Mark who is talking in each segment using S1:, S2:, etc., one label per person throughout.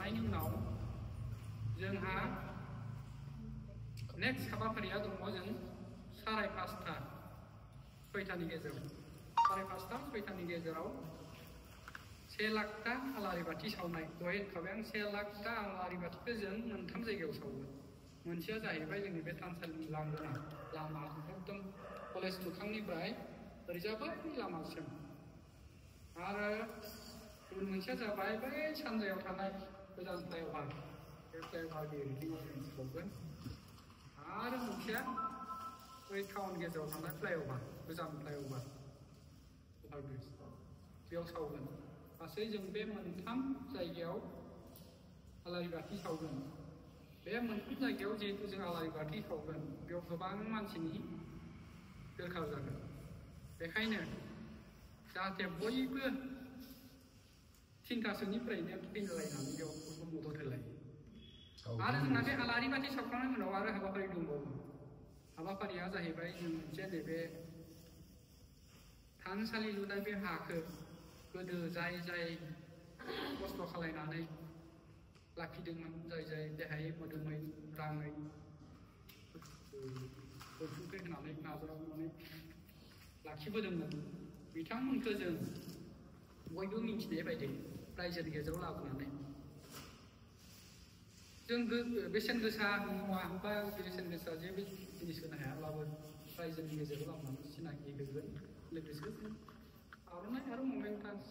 S1: लाखांनायनि उनाव जोंहा नेक्स्ट हाबाफारिया दङ जों 5:30 6टानि गेजेराव 5:30 6टानि गेजेराव 1 लाखथा आलारि बाथि सावनाय दहाय होनखाबाय आं 1 लाखथा आलारि बाथिखौ जों मोनथाम जायगायाव सावगोन। मोनसेया जाहैबाय जोंनि बे थानसालिनि लांगोना लामा एकदम कलेज मोखांनिफ्राय ओरैजाबै लामासिम आरो गुबुन मोनसेया जाबाय बै सानजायाव थानाय गोदान फ्लाइअभार बे फ्लाइअभार बिल्डिंआव जों सावगोन आरो मोनसेया बै टाउन गेजेराव थानाय फ्लाइअभार गोजाम फ्लाइअभार अभारब्रिज बेयाव सावगोन। गासै जों बे मोनथाम जायगायाव आलारि बाथि सावगोन। बे मोनथाम जायगायाव जिहेतु जों आलारि बाथि सावगोन बेयाव गोबां मानसिनि दरखार जागोन। बेखायनो जाहाथे बयबो 3थासोनिफ्रायनो फैलायनानै बेयाव मदद होलायो। आरो जोंना बे आलारि बाथि सावखांनायनि उनाव आरो हाबाफारि दंबावो। हाबाफारिया जाहैबाय जों मोनसे नैबे थानसालि लुनाय बे हाखौ गोदो जाय खस्थ' खालायनानै लाखिदोंमोन जाय देहायै मोदोमै राङै अनसुंथाइ होनानै नाजावनानै लाखिबोदोंमोन बिथांमोनखौ जों बयबो मिथिनाय बायदि रायजोनि गेजेराव लाबोनानै जों बेसेन गोसा मुवा बा बेसेन गोसा जेबो जिनिस होनो हायाब्लाबो रायजोनि गेजेराव लाबोनानै सिनाखि होगोन। लोगोसे जों आर'नाइ आरो ममेन्टास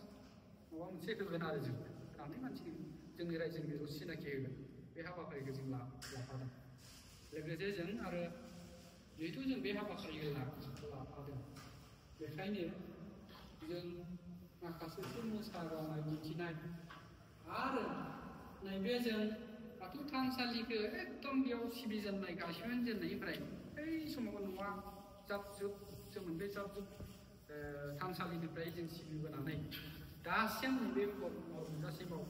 S1: माबा मोनसे होगोन आरो जों होनानै मानसि जोंनि रायजोनि गेजेराव सिनाखि होगोन। बे हाबाफारिखौ जों लाफादों। लोगोसे जों आरो जिहेतु जों बे हाबाफारिखौ लाफादों बेखायनो जों माखासे मोसानाय दिन्थिनाय आरो नैबे जों बाथौ थानसालिखौ एकदम बेयाव सिबिजेननाय गायसनजेननायनिफ्राय बै समाव न'आ जाब जुब जोंमोन बे जाब जुब थानसालिनिफ्राय जों सिबिबोनानै दासिम नैबे नुजासिमाव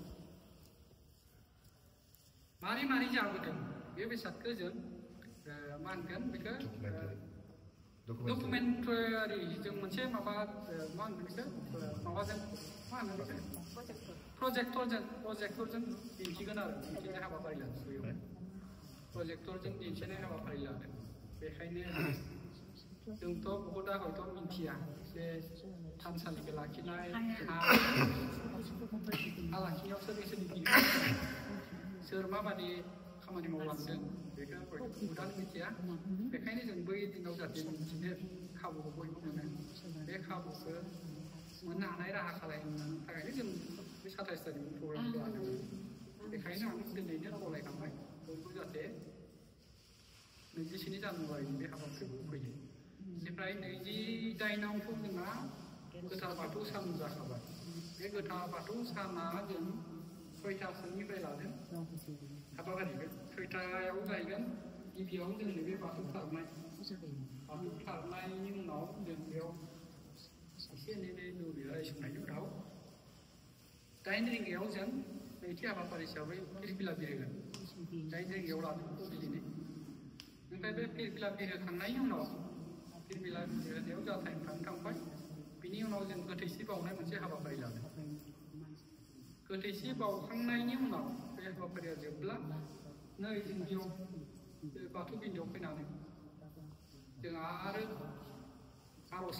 S1: मारै जाबोदों बे बेसादखौ जों मा होनगोन बेखौ डकुमेन्टारि जों मोनसे माबा मा होनगोन बेखौ माबाजों मा होनो प्रजेक्टरजों दिन्थिगोन आरो दिन्थिनाय हाबाफारि लादों बेयाव प्रजेक्टरजों दिन्थिनाय हाबाफारि लादों। बेखायनो जोंथ' बहुदा हयथ' मिथिया बे थानसालिखौ लाखिनाय हा लाखिनायाव सोरनि सोर माबादि खामानि मावलांदों बेखौ हयथ' बहुदानो मिथिया। बेखायनो जों बै दिनाव जाहाथे मिथिनो खाबुखौ बयबो मोनो बे खाबुखौ मोननो हानाय राहा खालामनो थाखायनो जों बे 27 तारिखनि प्रग्रामखौ लादों। बेखायनो आं दिनैनो खावलायखांबाय बयबो जाहाथे 24 जानुवारिनि बे हाबाफारिखौ फैयो। बेनिफ्राय 28आवथ' जोंना गोथार बाथौ सान जाखाबाय। बे गोथार बाथौ साना जों 6थासोनिफ्राय लादों हाबाफारिखौ। 6थायाव जाहैगोन गिबियाव जोंनि बे बाथौ थारनायनि उनाव जों बेयाव एसे एनै दौरि रायसंनायनि उनाव 8 रिंगायाव जों नैथि हाबाफारि हिसाबै फिरफिला बिरहोगोन। 8 रिंगायाव लादों फुंबिलिनि। ओमफ्राय बे फिरफिला बिरहोखांनायनि उनाव फिरफिला बिरहोनायाव जा टाइम थांबाय बिनि उनाव जों गोथैसि बावनाय मोनसे हाबाफारि लादों। गोथैसि बावखांनायनि उनाव बे हाबाफारिया जोबब्ला नै जों बेयाव बाथौ बिन्दोआव फैनानै जों आरो आर'ज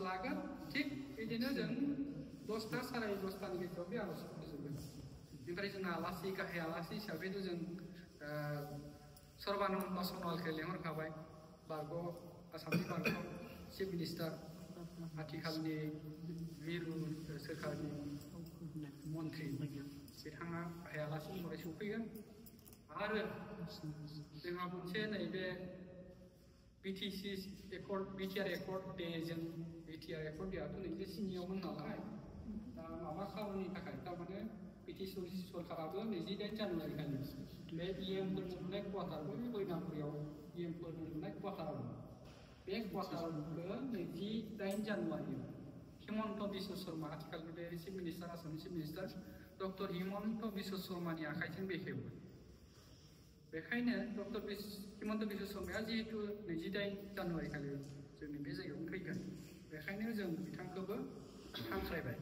S1: लागोन थिग बिदिनो जों 10ता 10:30 गेजेराव बे आर'जखौ फोजोबगोन। ओमफ्राय जोंना आलासि गाहाय आलासि हिसाबैथ' जों सर्बानन्द सन'वालखौ लेंहरखाबाय। आसामनि बारग' चिफ मिनिस्टार आथिखालनि मिरु सोरखारनि मन्त्रि बिथाङा गाहाय आलासि महरै सफैगोन। आरो जोंहा मोनसे नैबे बिटिआर एकर्ड डे जों बिटिआर एकर्ड डेआथ' 27आवमोन नालाय दा माबा खामानिनि थाखाय थारमाने बिटिसि सरकाराबो 28 जानुवारि खालि बे इएमफोर मोननाय क्वार्टार बै बैनापुरियाव इएमफोर मोननाय क्वार्टाराव बे क्वार्टारखौ 28 जानुवारियाव हिमन्त बिश्व शर्मा आथिखालनि बे चिफ मिनिस्टार आसामनि chief minister doctor Himanta Biswa शर्मानि आखाइजों बेखेवो। बेखायनो डक्टर हिमन्त बिश्व शर्माया जिहेतु 28 जानुवारि खालि जोंनि बे जायगायाव फैगोन बेखायनो जों बिथांखौबो हांख्रायबाय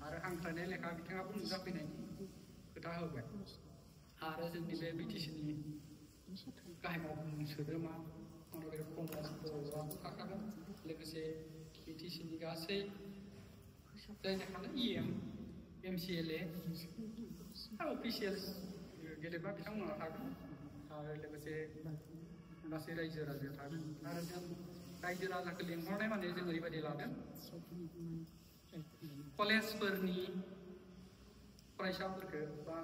S1: आरो हांख्रायनाय लेखा बिथाङाबो नुजाफैनायनि खोथा होबाय आरो जोंनि बे बिटिसिनि गाहाय मावफुं सोद्रोमा मन'गिरि कमलास बर'आबो थाखागोन लोगोसे बिटिसिनि गासै जायनि थाखाय इएम एमसिएलए अफिसियेल्स गेदेमा बिथांमोना थागोन आरो लोगोसे गासै रायजो राजाया थागोन आरो जों रायजो राजाखौ लिंहरनाय माने जों ओरैबायदि लादों कलेजफोरनि फरायसाफोरखौ बा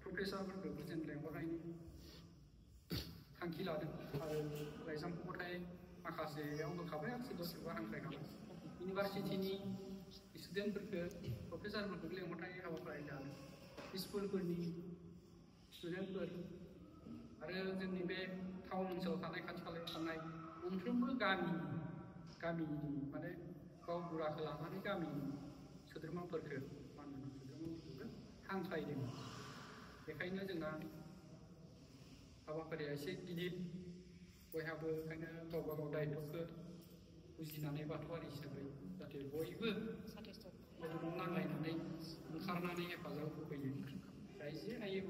S1: प्रफेसारफोरखौबो जों लिंहरनायनि थांखि लादों आरो लाइजामखौबोथाय माखासेयाव होखाबाय आरो सोरबा सोरबा हांख्रायखाबाय इउनिभारसिटिनि स्टुडेन्टफोरखौ प्रफेसारफोरखौ लिंहरनाय हाबाफारि लादों स्कुलफोरनि स्टुडेन्टफोर आरो जोंनि बे टाउन ओनसोलाव थानाय खाथि खालायाव थानाय मोनफ्रोमबो गामिनि माने गावबुराखौ लानानै गामिनि सोद्रोमाफोरखौ सोद्रोमाफोरखौबो हांख्रायदों बेखायनो जोंना हाबाफारिया एसे गिदिर बयहाबो ओंखायनो गावबा गाव दायित्वखौ बुजिनानै बाथौआरि हिसाबै जाहाथे बयबो लोगोआव नांलायनानै ओंखारनानै हेफाजाब होफैयो जाय जे हायो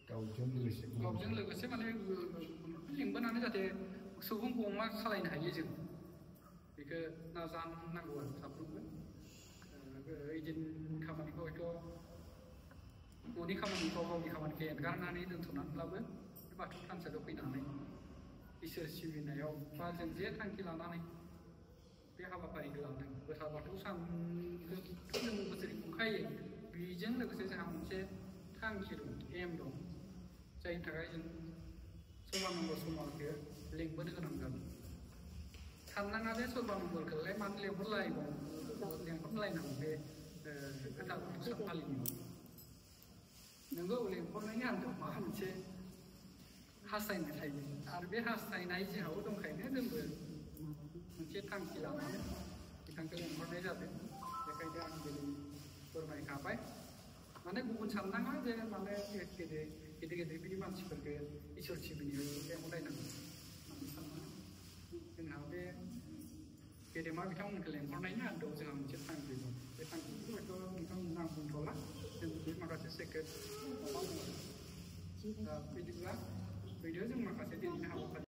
S1: गावजों लोगोसे माने लिंबोनानै जाहाथे सुबुंखौ मा खालायनो हायो जों बेखौ नाजानांगौ आरो साफ्रोमबो ओइदिन खामानिखौ हयथ' न'नि खामानिखौ गावनि खामानिखौ एंगारनानै दोनथ'नानैब्लाबो बाथौ थानसालियाव फैनानै इसोर सिबिनायाव बा जों जे थांखि लानानै बे हाबाफारिखौ लादों गोथार बाथौ सानखौ जों बोसोरै खुंखायो बेजों लोगोसे जोंहा मोनसे थांखि दं एम दं जायनि थाखाय जों सर्बानन्द समाजखौ लिंबोनो गोनां जादों साननाङा जे सर्बानन्दखौलाय मानो लेंहरलायनांगौ बे गोथार बाथौ सान फालिनायाव नोंगौ लेंहरनायनि आन्दोआव माबा मोनसे हास्थायनाय थायो आरो बे हास्थायनाय जोंहाबो दंखायनो जोंबो मोनसे थांखि लानानै बिथांखौ लेंहरनाय जादों बेखायनो आं दिनै फोरमायखाबाय माने गुबुन साननाङा जे माने गेदेर बिदि मानसिफोरखौ इसोर सिबिनायाव लेंहरलायनांगौ माने साननाङा जोंहा बे गेदेमा बिथांमोनखौ लेंहरनायनि आन्दोआव जोंहा मोनसे थांखि दं बे थांखिखौ हयथ' नोंथांमोननो आं बुंथ'ला जों बे माखासे सेक्रेट माबा दङ बिदिब्ला फैदो जों माखासे दिनैनि हाबाफारि